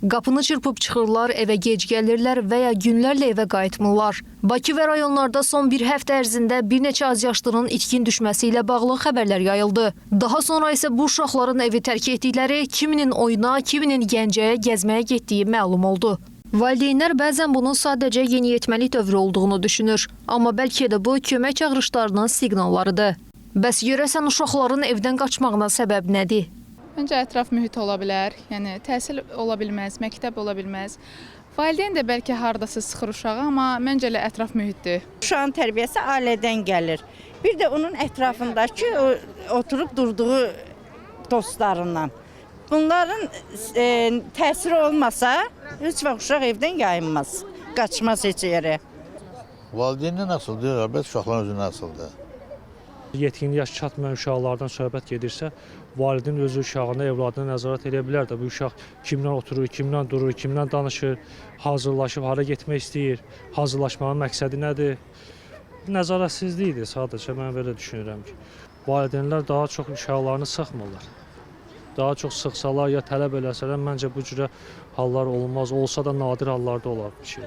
Qapını çırpıb çıxırlar, evə gec gəlirlər və ya günlərlə evə qayıtmırlar. Bakı və rayonlarda son bir həftə ərzində bir neçə azyaşlının itkin düşməsi ilə bağlı xəbərlər yayıldı. Daha sonra isə bu uşaqların evi tərk etdikləri, kiminin oyuna, kiminin Gəncəyə gəzməyə getdiyi məlum oldu. Valideynlər bəzən bunun sadəcə yeniyetməlik dövrü olduğunu düşünür. Amma bəlkə də bu kömək çağırışlarının siqnallarıdır. Bəs görəsən uşaqların evdən qaçmağına səbəb nədir? Məncə ətraf mühit ola bilər. Yəni təhsil ola bilməz, məktəb ola bilməz. Valideyn də bəlkə hardasa sıxır uşağı, amma məncə elə ətraf mühitdir. Uşağın tərbiyəsi ailədən gəlir. Bir də onun ətrafındakı o, oturub durduğu dostlarından. Bunların təsiri olmasa heç vaxt uşaq evdən yayınmaz, qaçmaz heç yerə. Valideyndən asılıdır, əlbəttə uşaqların özündən asılıdır. Yetkin yaş çatmayan uşaqlardan söhbət gedirsə, valideyn özü uşağına, övladına nəzarət edə bilər də bu uşaq kimlə oturur, kimlə durur, kimlə danışır, hazırlaşıb hara getmək istəyir, hazırlaşmağın məqsədi nədir? Nəzarətsizlikdir sadəcə, mən belə düşünürəm ki, valideynlər daha çox uşaqlarını sıxmırlar. Daha çox sıxsalar ya tələb eləsələr, məncə bu cürə hallar olmaz. Olsa da nadir hallarda olar bir şey.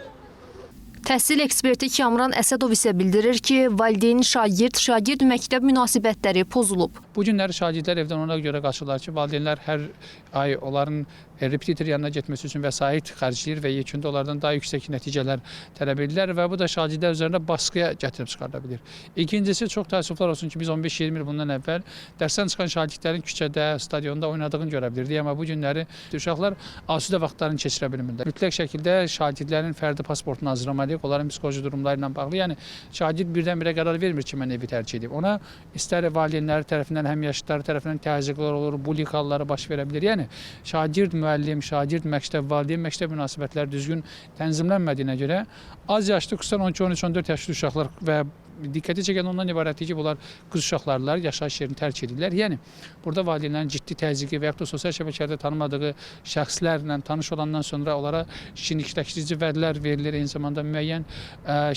Təhsil eksperti Kamran Əsədov isə bildirir ki, valideyn şagird, şagird məktəb münasibətləri pozulub. Bu günləri şagirdlər evdən ona görə qaçırlar ki, valideynlər hər ay onların repetitor yanına getməsi üçün vəsait xərcləyir və yekunda onlardan daha yüksək nəticələr tələb edirlər və bu da şagirdlər üzərində baskıya gətirib çıxarda bilir. İkincisi, çox təəssüflər olsun ki, biz 15-20 il bundan əvvəl dərsdən çıxan şagirdlərin küçədə, stadionda oynadığını görə bilirdik, amma bu günləri uşaqlar asudə vaxtlarını keçirə bilmirlər. Mütləq şəkildə şagirdlərin fərdi pasportunu hazırlamalıyıq, onların psixoloji durumları ilə bağlı. Yəni şagird birdən-birə qərar vermir ki, mən evi tərk edeyim. Ona istər valideynləri tərəfindən, həmyaşıdları tərəfindən təzyiqlər olur, bullying halları baş verə bilər. Yəni şagird müəllim, şagird məktəb, valideyn məktəb münasibətləri düzgün tənzimlənmədiyinə görə az yaşlı, xüsusən 12, 13, 14 yaşlı uşaqlar və diqqəti çəkən ondan ibarətdir ki, bunlar qız uşaqlardılar, yaşayış yerini tərk edirlər. Yəni burada valideynlərin ciddi təzyiqi və yaxud da sosial şəbəkələrdə tanımadığı şəxslərlə tanış olandan sonra onlara şirinlikləşdirici vədlər verilir, eyni zamanda müəyyən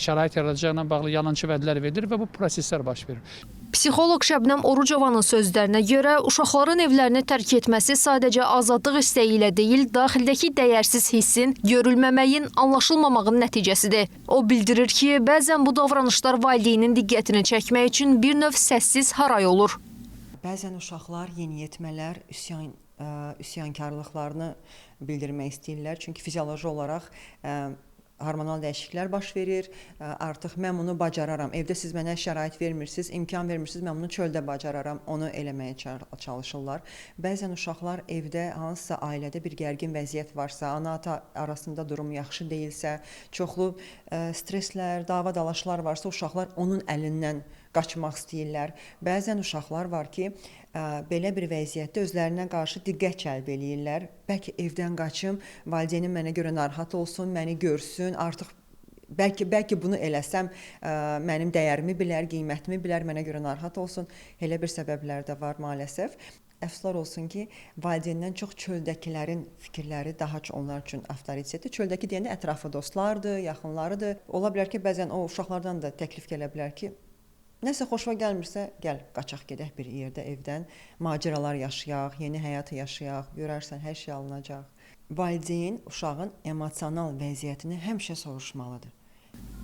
şərait yaradacaqla bağlı yalançı vədlər verilir və bu proseslər baş verir. Psixoloq Şəbnəm Orucovanın sözlərinə görə uşaqların evlərini tərk etməsi sadəcə azadlıq istəyi ilə deyil, daxildəki dəyərsiz hissin, görülməməyin, anlaşılmamağın nəticəsidir. O bildirir ki, bəzən bu davranışlar valideynin diqqətini çəkmək üçün bir növ səssiz haray olur. Bəzən uşaqlar, yeniyetmələr üsyankarlıqlarını bildirmək istəyirlər. Çünki fizioloji olaraq hormonal dəyişikliklər baş verir. Artıq mən bunu bacararam. Evdə siz mənə şərait vermirsiniz, imkan vermirsiniz, mən bunu çöldə bacararam. Onu eləməyə çalışırlar. Bəzən uşaqlar evdə hansısa ailədə bir gərgin vəziyyət varsa, ana-ata arasında durum yaxşı deyilsə, çoxlu stresslər, dava-dalaşlar varsa, uşaqlar onun əlindən qaçmaq istəyirlər. Bəzən uşaqlar var ki, belə bir vəziyyətdə özlərinə qarşı diqqət cəlb eləyirlər. Bəlkə evdən qaçım, valideynim mənə görə narahat olsun, məni görsün, artıq bəlkə bunu eləsəm, mənim dəyərimi bilər, qiymətimi bilər, mənə görə narahat olsun. Elə bir səbəblər də var maalesef. Əfsuslar olsun ki, valideyndən çox çöldəkilərin fikirləri daha çox onlar üçün avtoritetdir. Çöldəki deyəndə ətrafı dostlardır, yaxınlarıdır. Ola bilər ki, bəzən o uşaqlardan da təklif gələ bilər ki, nəsə xoşuna gəlmirsə, gəl qaçaq gedək bir yerdə evdən, macəralar yaşayaq, yeni həyat yaşayaq, görərsən hər şey alınacaq. Valideyn uşağın emosional vəziyyətini həmişə soruşmalıdır.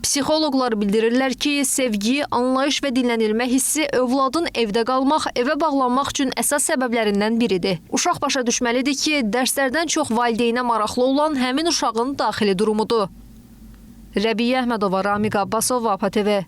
Psixoloqlar bildirirlər ki, sevgi, anlayış və dinlənilmə hissi övladın evdə qalmaq, evə bağlanmaq üçün əsas səbəblərindən biridir. Uşaq başa düşməlidir ki, dərslərdən çox valideynə maraqlı olan həmin uşağın daxili durumudur. Rəbiyə Əhmədova, Ramiq Abbasov, APTV.